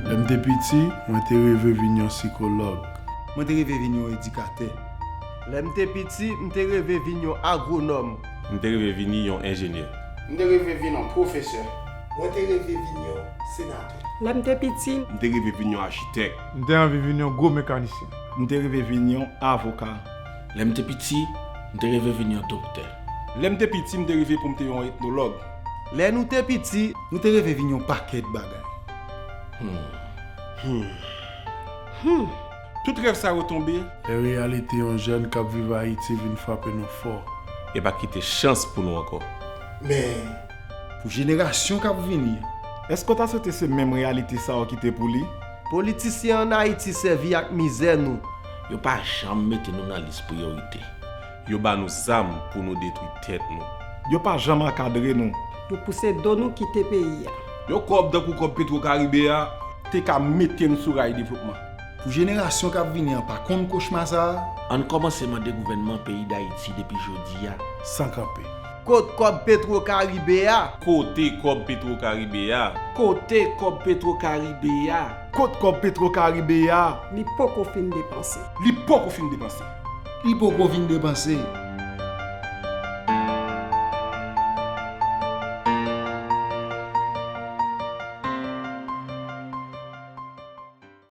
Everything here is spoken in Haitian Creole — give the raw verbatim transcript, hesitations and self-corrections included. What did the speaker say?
Lè m te piti, mwen te reve vin yon sikològ. Mwen te reve vin yon edikatè. Lè m te piti, m te reve vin yon agwonòm. M te reve vini yon enjenyè. M te reve vin yon pwofesè. Mwen te reve vin yon senatè. Lè m te piti, M te reve vin yon achitèk. M te anvi vin yon gwo mekanisyen. M te reve vin yon avoka. Lè m te piti, m te reve vin yon doktè. Lè m te piti, m te reve pou m te yon etnològ. Lè nou te piti, nou te reve vin yon pakèt bagay. Tout rèv sa yo tonbe. Lè reyalite yon jèn k ap viv Ayiti vin frape nou fò. E pa kite chans pou nou ankò. Men, Pou jenerasyon k ap vini an, Èske w ta swete se menm reyalite sa yo ki te pou li? Politisyen ann Ayiti sèvi ak mizè nou. Yo pa janm mete nou nan lis priyorite. Yo ba nou zam pou nou detwi tèt nou. Yo pa janm ankadre nou. Yo pouse do nou kite peyi a. Yon kòb tankou kòb Petro Karibe a te ka mete n sou ray devlopman. Pou jenerasyon k ap vini an pa konn kochma sa a. Ann kòmanse mande gouvènman peyi Dayiti depi jodi a. San kanpe. Kot kòb Petro Karibe a? Kote kòb Petro Karibe a? Kote kòb Petro Karibe a? Kot kòb Petro Karibe a? Li poko fin depanse. Li poko fin depanse. Li poko fin depanse.